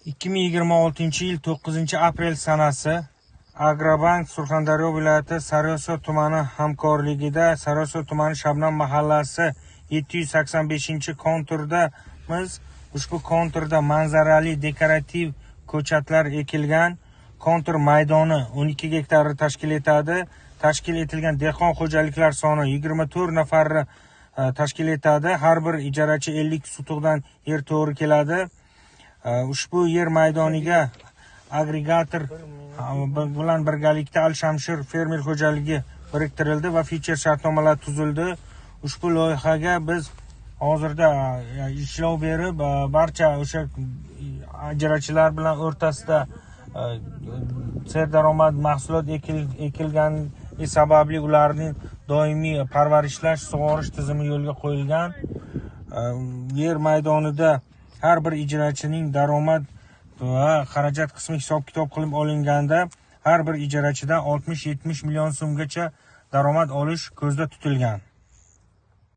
2026-yil 9-aprel sanasi Agrobank Surxondaryo viloyati Sariosiyo tumani hamkorligida Sariosiyo tumani Shabnam mahallasi 785-konturdamiz. Ushbu konturda manzarali dekorativ ko'chatlar ekilgan. Kontur maydoni 12 gektarni tashkil etadi. Tashkil etilgan dehqon xo'jaliklar soni 24 nafarni tashkil etadi. Har bir ijarachi 50 sotixdan yer to'g'ri keladi. Ushbu yer maydoniga agregator bilan birgalikda Al Shamshir fermer xo'jaligi biriktirildi va fyucher shartnomalar tuzildi. Ushbu loyihaga biz hozirda ishlov berib, barcha o'sha ijarachilar bilan o'rtasida serdaromad mahsulot ekilgani sababli ularning doimiy parvarishlash, sug'orish tizimi yo'lga qo'yilgan. Yer maydonida har bir ijarachining daromad va xarajat qismi hisob kitob qilib olinganda har bir ijarachidan 60-70 million so'mgacha daromad olish ko'zda tutilgan.